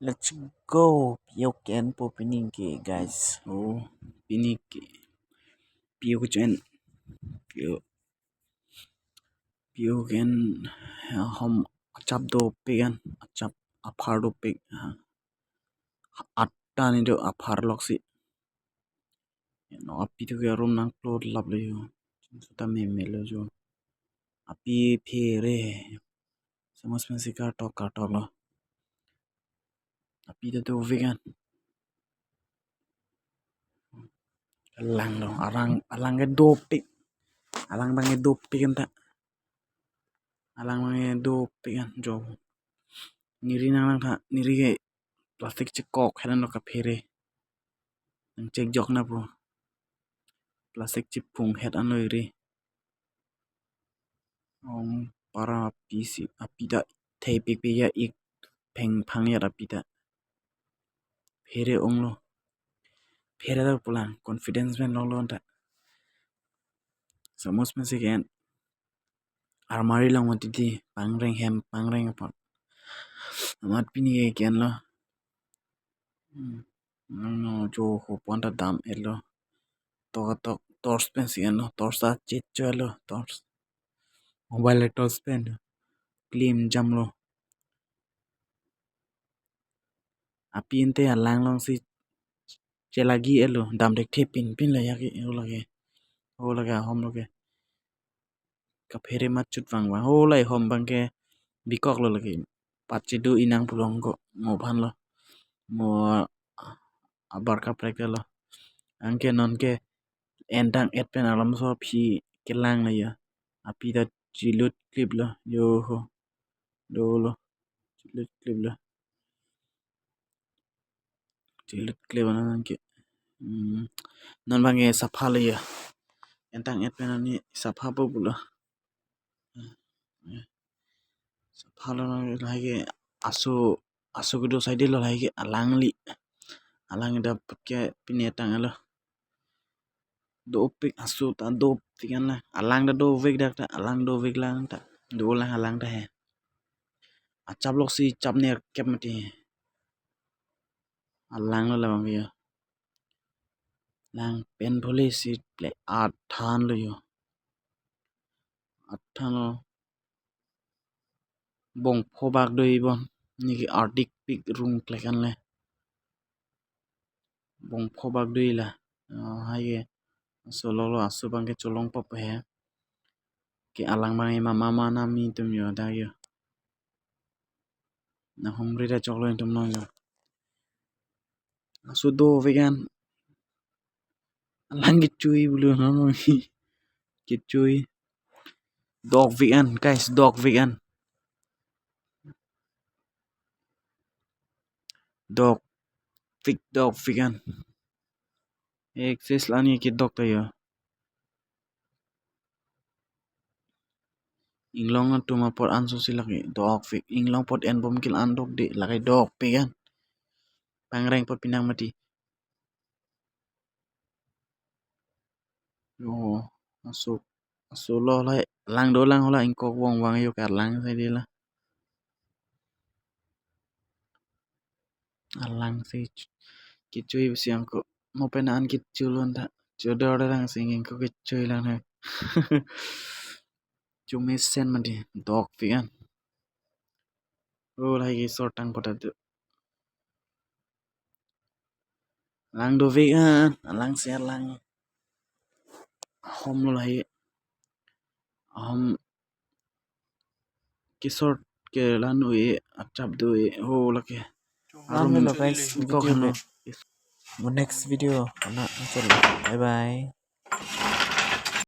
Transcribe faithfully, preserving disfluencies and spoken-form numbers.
Let's go. Pio ke-enpo pini ke, guys. Oh, pini ke. Pio ke-en. Pio. Pio ke-en, eh, hom achap dopik an. Achap aphar dopik. Ah. Atta ni do aphar loksi. No, api tu ke room nangklot lap lo jo. Suta meme lo jo. Api phere. Samus pensi kartok kartok lo. Api ta dovik an. Alang lo, alang, alang ke dopik. Alang abang ke dopik anta. Alang abang ke dopik an jo. Neri nang lang tha, neri ke plastic chekok helan lo kaphere. Nang chek jok na po. Plastic chiphung het an lo iri. Ong para api si, api ta thei pikpik ya ik pheng phang ya api ta. Phere ong lo. Phere ta pulang confidence pen long lo anta. Samus pensi ke-en. Armari along mati di pangreng hem pangreng apot. Amat pini ke-en lo. Hmm. Nang no jo ho pon ta dam-et lo. Tok tok torch pensi en lo. Torch ta chit cho lo. Torch. Mobile le torch pen. Klim jam lo. Api ante alang alongsi chelagi-et lo. Dam dek the pin pin la ya ke. Ho lake. Ho lake ahom lo ke. Kaphere mat chut vang vang. Ho lai hom abang ke bikok lo lake. Pachidu inang pulo ko mo aphan lo. Mo abar kaprek lo. Anke non ke entang et pen alam so aphi kelang lo ya. Api ta chilut klip lo. Yo ho. Dolo. Chilut klip lo. Chilut klip lo non ke. Hmm. Non abang ke sapha lo ya. Entang et pen ani sapha po pulo. Sapha lo non lahai ke aso, aso kedo side lo lahai ke alang li. Alang dap ke pine tang lo. Dopik aso ta dopik an la. Alang ta dovik dak ta. Alang dovik lang ta. Dolang alang ta he. Achap loksi chap ne kep mati. Alang lo labang yo. Lang pen phole si ple athan lo yo. Athan lo. Bongpho bak doi bon. Niki ardik pik rung klek an le. Bongpho bak doi la. Ah, hai ke. Aso lo lo aso abang ke cholong pop he. Ke alang abang ema mama nami tum yo dak yo. Na humri da choklo tum no yo. Aso dovik an. Alang kechui bulu no no. Kechui. Dovik an, guys, dovik an. Dovik, dovik an. Ek ses lani kedok ta yo. Inglong atum apor anso si lake dovik. Inglong apot en bom kil an dok de lake dovik an. Pangreng apot pinang mati. Yo, aso, aso lo lai lang dolang ho la ingkok vong vang yo ke alang sai di la. Alang si ch-, kechui si angko mo pen an kechu lo anta. Chodor dang si ingko kechui lang hai. Chumesen mati dovik an. Oh, lahai ke sortang pota tu. Alang dovik an, alang si alang. Ahom lo lahai. Ahom kesort ke lanu e achap do e ho lake. Arum lo guys, ingkok video hano. Mo next video ana answer. Bye bye.